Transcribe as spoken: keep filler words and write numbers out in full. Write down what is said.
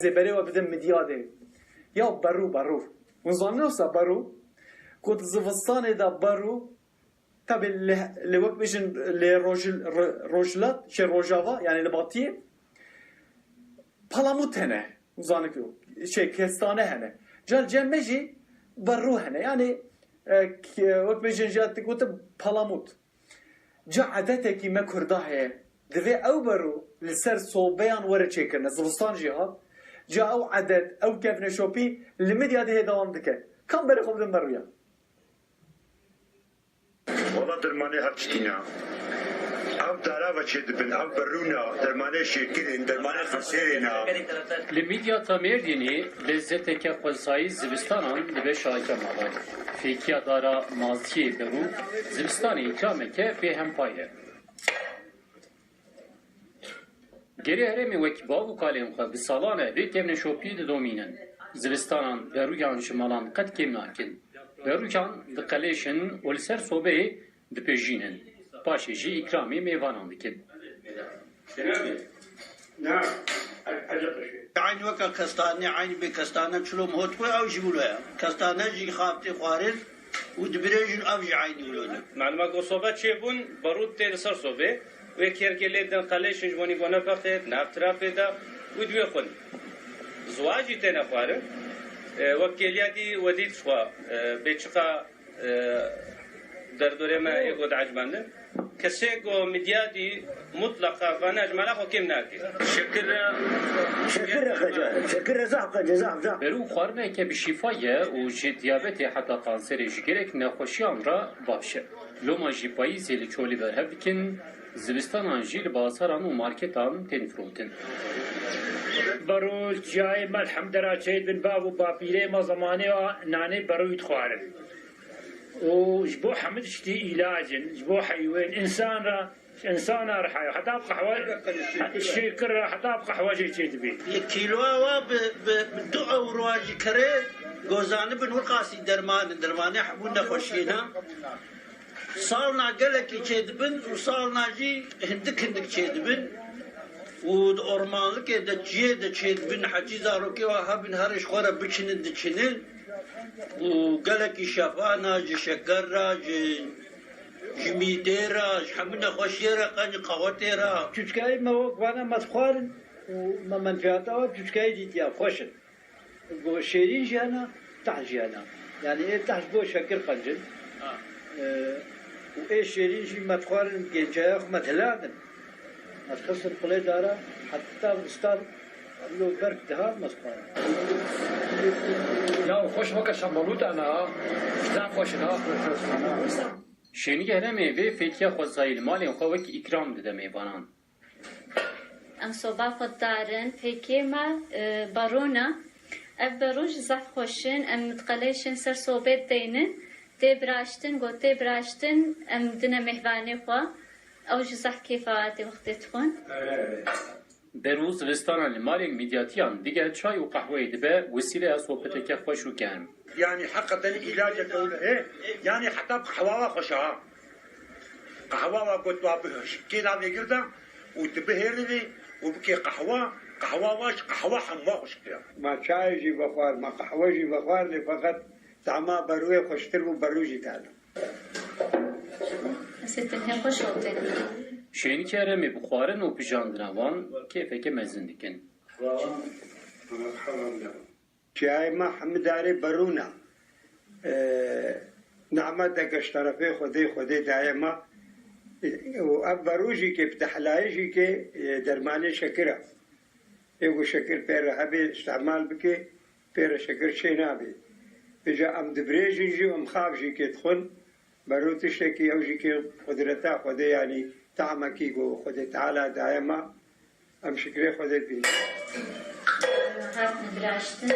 Zê berê we bidin midyadê. Ya berû, berû. Hûn zanin wisa berû? Ku di zivistanê de berû, tabî li, li wek bêjin lê roj-, ro-, rojhilat, şey rojava, yani li batiyê palamût hene. Hûn zanin ku şey kestane hene. Cal cem me jî berû hene. Yani, e, k-, wek bêjin jî tu gotin palamût. Ca edetekî me Kurda heye. Divê ew berû li ser sobeyan were çêkirine. Zivistan jî hat. Ca ew edet, ew kevneşopî li Midyadê hê dewam dike. Kam berê xwe bidin berûya? Wala dermanê her tiştî ne. Ev dara ve çêdibin, ev berû ne, dermanê şêkirên, dermanê xeserê ne. Li Midyata Mêrdînê lezzeteke xwezayî zivistanan dibe şaheke malan. Fêkiya dara maziyê berû zivistanê îkrameke bêhempay e. Gerê herêmê wekî bav û kalên xwe bi salan e vê kevneşopiyê didomînin. Zivistanan berûyan ji malan qet kêm nakin. Berûyan diqeleşin û li ser sobeyê dipejînin. Paşê jî îkramê mêvanan dikin. Eynî weke kestane, eynî bê kestane çilo mihot xwe ew jî wilo ye. Kestane jî xaftê xwarin û dibirêjin ev jî eynî wilo ne. Maluma ku sobe çêbûn, barût tê li ser sobê. Wê kêrkê lê din qelêşin ji wanî gone feqê, nav tirafê de û diwê xwin. Ziwa jî têne xwarin. E, wek kêliya dî we dît xwe, e, bê çiqa e, derdorê me ê ku diecibandin. Kesê ku midyadî mutleqa xwe ne ji mala xwe kêm nake. Şekir re Şekir re qece, şekir re zaf qece, zaf, zaf. Berû xwarineke bi şîfa ye û ji diyabetê heta kanserê ji gelek nexweşiyan re baş e. Loma jî payîzê li çolî berhev dikin, zivistanan jî li bazaran û marketan tên firotin. Berû ciyayê me li hemdera çêdibin, bav û bapîrê me zemanê wa nanê berû dixwarin. û ji bo hemû tiştî îlac in, ji bo heywên însan re, ji însana re heya, heta bi qehwe, şêkir re, heta bi qehwe jê çêdibî. Yek kîloa wa bi, bi, bi du ewroa jî kerê gozanibin, wir qasî derman in, dermanê hemû nexweşiyê ne. Salna gelekî çêdibin û salna jî hindik hindik çêdibin. Û di ormanlikê de, çiyê de çêdibin, heçî zarokê wa hebin, herê ji xwe re biçinin, diçinin. Û gelekî şefan e, ji şeker re, ji, ji mîdê re, ji hemû nexweşiyê re, qenc qehwetê re. Çûçkayî me wek vana me dixwarin û me menfiyata we bi çûçkayî dîtiya, xweş in. Go şêrîn jî hene, tehm jî hene. Yanî ê tehm ji bo şekir qenc in. Ha. Ee, û ê şêrîn jî me dixwarin, gêncaya xwe me dihilandin. Me dixistin qulê dara, heta star lo berf diha me dixwarin. Ya xweş weke şembalûta ne ha. Zaf xweş in ha. Şênî herêmê vê fêkiya xwezayî li malên xwe wek îkram dide mêvanan. Em soba xwe didarin, fêkê me, e, berûn e. Ev berû jî zehf xweş in, em diqelêşin ser sobê dideynin, tê biraştin, go tê biraştin, em dine mêhvanê xwe. Ew jî zehf kêfa tê wextê dixwin. Berû zivistanan li malên Midyatiyan digel çay û qehweyê dibe wesîleya sohbeteke xweş û germ. Yanî heqeten îlaceke wilo heye, yanî heta bi qehwa wa xweş e ha. Qehwa wa got wa bi şikê navê girda û tu bihêrivî û bikê qehwa, qehwa wa ji qehwa hemû xweştir e. Ma çayê jî vexwar, ma qehwe jî vexwar, lê feqet tahma berûyê xweştir bû, berû jî tane. Ez ê tenê xweş û têne. Şênikê herêmê bi xwarin û pijandina wan kêfeke mezin dikin. Çiyayê me hemî darê berûn e. Ee, nehmete geşterefê Xwedê, Xwedê daye me. Û ev berû jî kê bi dehlayê jî kê, e, dermanê şekir e. Ê ku şekir pê re hebe, îstehmal bike, pê re şekir çê nabe. Vêca em dibirêjin jî, em xav jî kê dixwin. Berû tiştekî ew jî kê qudreta Xwedê, yanî tahmekî ku Xwedê Teala daye me. Em şikrê Xwedê dibînin. Hatin biraştin.